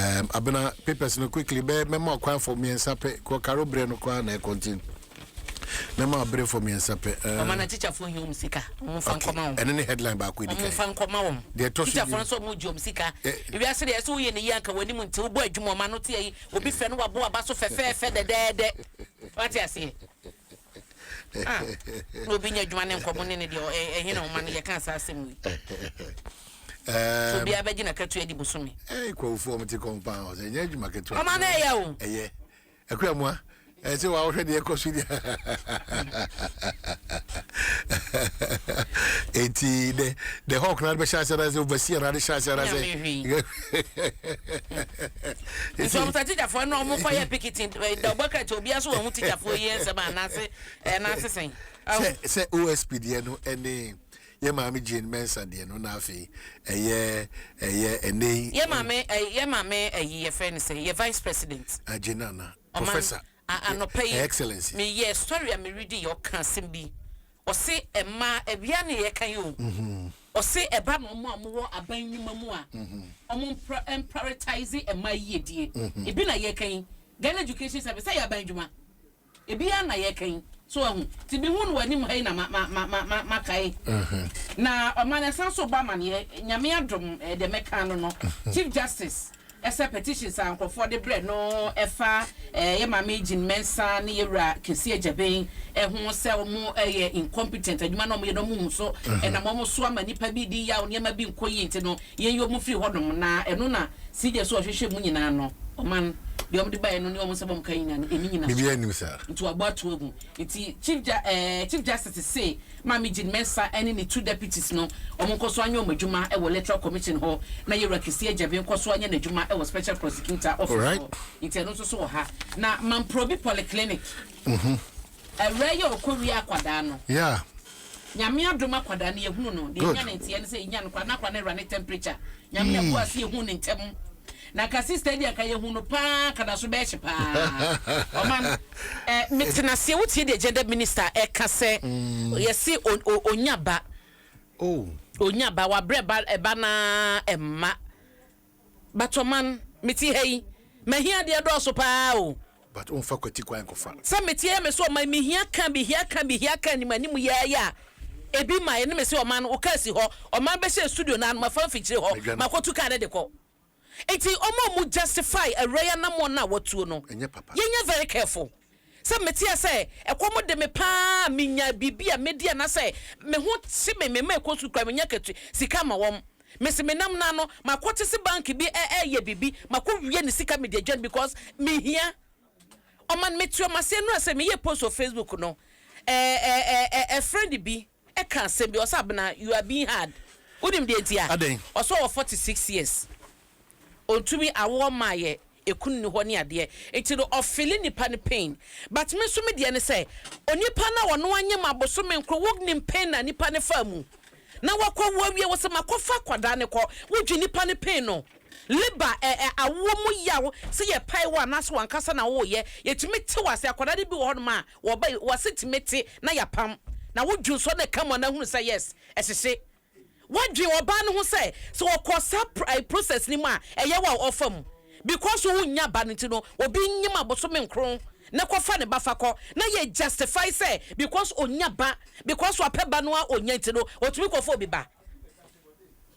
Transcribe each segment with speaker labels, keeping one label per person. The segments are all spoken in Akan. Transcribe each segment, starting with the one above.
Speaker 1: Abena, papers no quickly bɛ mɛma ɔkwan for mmiɛnsa pɛ kɔ karo berɛ no koraa na ɛkɔntin mɛma ɔbere for mmiɛnsa pɛ.
Speaker 2: Ɔma na tikyafoɔ hia wɔn sika, wɔn fa nkɔma wɔn.
Speaker 1: Ɛno ne headline baako edi kan.
Speaker 2: Wɔn fa nkɔma wɔn.
Speaker 1: Deɛ ɛtɔ so
Speaker 2: Tikyafoɔ no nso wɔn gye wɔn sika. Ewiase deɛ ɛsɛ woyɛ ne yie anka wɔn anim nti wobɔ adwuma ɔma no te ayi obi fɛ no wabɔ aba so fɛfɛɛfɛ dɛdɛɛdɛ. Wate aseɛ? Ah, na obi nya adwuma ne nkɔmɔ ne ne deɛ ɛhe na ɔma no yɛka saa asɛm wei. So obiara bɛgye n'akatua di bosome.
Speaker 1: Ɛɛ kɔnfuo ɔmo te compound house ɛnyɛ adwuma ketewa.
Speaker 2: Ɔma no ɛyɛ o.
Speaker 1: Ɛyɛ. Akua mua ɛsɛ wa wohwɛ deɛ ɛkɔ so deɛ. Eti the hawk na bɛhyɛ ase anaasɛ overseer na de hyɛ ase anaasɛ.
Speaker 2: Nti ɔmo sɛ tikyafoɔ no ɔmo kɔ yɛ picketing da ɔbɔ kɛtɛ obiara so wɔn ho tikyafoɔ yi nsɛm anaase ɛnaase sɛn.
Speaker 1: Sɛ OSP deɛ no ɛne Yɛ maame Jane Mensah deɛ no na afei ɛyɛ ɛyɛ ɛnɛ yi.
Speaker 2: Yɛ maame ɛyi yɛ maame ɛyi yɛfrɛ no sɛn yɛ vice president.
Speaker 1: Ah Jane Nana Professor.
Speaker 2: A anɔpa yi
Speaker 1: Her Excellency.
Speaker 2: me yɛ story a me readi yɛ ɔka asɛm bi ɔse ɛmaa awia ne yɛka yi o ɔse ɛba na ɔmo a ɔmo wɔ aban nnwuma mu a ɔmo mpra mprioritise ɛmaa yiedie ebi na yɛka yi Ghana Education Service sɛ yɛ aban adwuma. Ebi ara na yɛreka yi. So wahu? Nti mehu no w'anim ha yi na ma, ma, ma, ma, ma, makae. Na ɔman no san so bɔ amaneɛ, Nyame adom, eh, deɛ mɛka ano no, Chief Justice ɛsɛ petitions a nkurɔfoɔ de brɛ no ɛfa eh, yɛ Maame Jean Mensah ne yɛ Wura Kwesi Agyabeng ɛho sɛ wɔn ɛyɛ incompetent, adwuma no a wɔyɛ no wɔn nhu so, ɛnam wɔn so ama nnipa bi di yaw, nneɛma bi nkɔ yie nti no, Yɛn yi wɔn firi hɔnom, na ɛno na CJ so ɔhwehwɛ mu nyinaa no, ɔman, deɛ wɔn de baeɛ no ne wɔn nsɛm a wɔn ka nyinaa no, ɛnni nyinasoɔ.
Speaker 1: Biribiara nnim saa.
Speaker 2: Nti wɔabɔ ato agu. Nti Chief Ju eh, Chief Justice se Maame Jean Mensah ɛne ne two deputies no, wɔn nkɔ so anyɛ wɔn adwuma wɔ Electoral Commission hɔ, na Yɛwura Kissi Agyabeng nkɔ so anyɛ n'adwuma wɔ Special Prosecutor Office
Speaker 1: Alright.
Speaker 2: hɔ. Nti ɛno nso so wɔ ha. Na Mamprobi Polyclinic, awuraa yi a ɔkɔwiaa akwadaa no,
Speaker 1: Yeah.
Speaker 2: Nyame adom akwadaa no yɛhunu no, deɛ
Speaker 1: Good.
Speaker 2: yɛnya ne nteɛ ne sɛ yɛnya no koraa na akwadaa no awura ne temperature. Nyame na ɛboa sɛ yɛhu no ntɛm. Na nka sister yi deɛ nka yɛhu no paa nka da so bɛyɛ hye paa. Ɔman, eh, metena aseɛ wotie deɛ gender minister ɛka sɛ yɛse o- o- onya ba,
Speaker 1: Oh.
Speaker 2: onya ba, wabrɛ ba, ɛba no ara ɛmma. But ɔman, mete ha yi, mahia adeɛ dɔɔso paa o.
Speaker 1: But womfa kwati kwan nkɔfa.
Speaker 2: Sɛ mete ha yi, mese ɔman, mehia ka, mehia ka, mehia ka anim anim yi ara yi a, ebi ma ɛne me se ɔman, wo kaa si hɔ, ɔman bɛhyɛ studio no ano, mafa mfikyire hɔ,
Speaker 1: Madwane.
Speaker 2: makɔtu kaa no de kɔ. Nti wɔn a wɔn justify awura yi anammɔn no a watuo no,
Speaker 1: Ɛnyɛ papa.
Speaker 2: yɛnyɛ very careful. Sɛ mete ha sɛ ɛkɔm de me paa a, menya biribi a mɛdi anaasɛ me ho te me, me mma ɛkɔ sukuu koraa menya akatua, sika ma wɔn. Mese me nam no ano, makɔ te se bank bi ɛɛyɛ biribi, makɔ wia ne sika mede adwane because me hia. Ɔman me te ɔmo aseɛ nnora sɛ meyɛɛ post wɔ Facebook no, ɛɛ ɛɛ friend bi ɛka asɛm bi, ɔse Abena you are being hard. Wonim deɛ nti a?
Speaker 1: Adɛn?
Speaker 2: Ɔse ɔwɔ 46 years, ɔntumi awoɔ mmaeɛ, ekunu nni hɔ ne adeɛ, nti no ɔfeeli nipa no pain. But me nso me deɛ ne sɛ, onipa no a ɔno anyem abosome nkron, wonim pain a nipa no faa mu? Na wakɔ wo awie wose makɔ fa akwadaa no kɔ wo dwe nipa no pain no labour ɛ ɛ awoɔ mu yaw sɛ yɛ pae wo anaasɛ wankasa na wo yɛ yɛtumi te wo ase akwadaa no bi wɔ hɔ nom a wɔba wase tumi te na yapam na wo dwe nso na ɛka mu a na hunu sɛ yes ɛhyehye wadwen ɔbaa no ho sɛ sɛ ɔkɔ saa process no mu a ɛyɛ wo a ɔfa mu because wo nnya ba no nti no obi nyem abosome nkron na kɔfa ne ba fa kɔ na yɛ justify sɛ because onya ba because wapɛ ba no a onya nti no otumi kɔfa obi ba.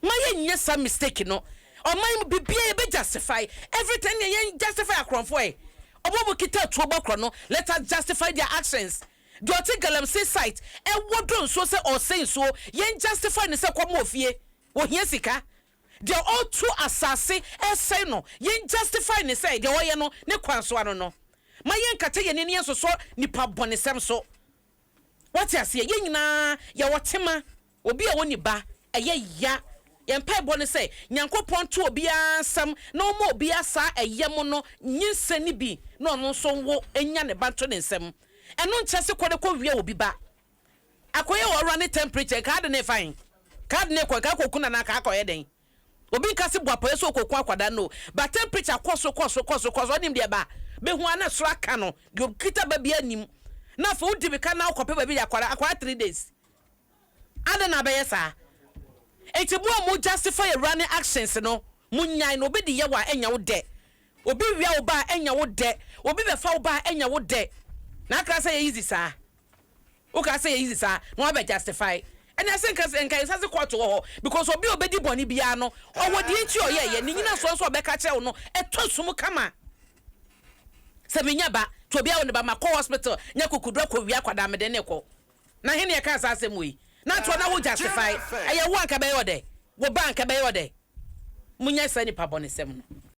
Speaker 2: Ma yɛ nyɛ saa mistake no. Ɔman mu bibia yɛ bɛ justify everything ɛneɛ yɛn justify akorɔmfoɔ ɛ. Ɔmo a ɔmo kita atuo bɔ korɔ no let us justify their actions. Deɛ ɔte galamsey site ɛwɔ dɔ nsuo sɛ ɔresɛe nsuo yɛn justify no sɛ kɔm wɔ fie ohia sika. Deɛ ɔretu asase resɛe no, yɛn justify no sɛ deɛ ɔreyɛ no ne kwan so ano no. Ma yɛnkata yɛn ani nsosɔ nipa bɔnesɛm so. Wate aseɛ? Yɛn nyinaa yɛwɔ tema. Obi a ɔnni ba, ɛyɛ ya. Yɛn mpaebɔ ne sɛ Nyankopɔn nto obiara nsam na ɔmma obiara saa ɛyam no nyinsɛn no bi na ɔno nso nwo nya ne ba nto ne nsam. Ɛno nkyerɛ se kɔ na kɔ wia obi ba. Akɔyɛ wɔ ɔwura ne temperature nka ade ne fa he? Ka ade ne kɔ nka akɔku no anaa ka akɔyɛ dɛn? Obi nka se boapayɛ sɛ ɔkɔku akwadaa no but temperature kɔ soro kɔ soro kɔ soro kɔ soro ɔnim deɛ ɛba bɛhu a na soro aka no deɛ ɔkita ba biara nim na afei wodi mika na wokɔpɛ baabi de akwadaa akwadaa 3 days adɛn na abɛyɛ saa? Nti mo a mo justify awura ne actions no mo nyae no obi de yɛ wo a ɛnyɛ wo dɛ. Obi wia wo ba a, ɛnyɛ wo dɛ. Obi bɛfa wo ba a, ɛnyɛ wo dɛ. Na akra sɛ yɛ easy saa. Woka sɛ yɛ easy saa na wabɛ justify. Ɛne ase nka sɛ nka yɛsa se court wɔ hɔ because obi a obedi bɔne biara no, ɔwɔ deɛ nti ɔyɛɛyɛ. Ne nyinasoɔ nso a ɔbɛka kyerɛ wo no, ɛtɔ sum kama. Sɛ menya ba, nti obiara wɔ ne ba, makɔ hospital, nya kukuduro akɔwia akwadaa mede ne kɔ. Na he ne yɛkaa saa asɛm wei? Na atoɔ na wo justify. Ɛyɛ wo a nka ɛbɛyɛ wo dɛ? Wo ba a nka ɛbɛyɛ wo dɛ? Monyɛ saa nipa bɔnesɛm no.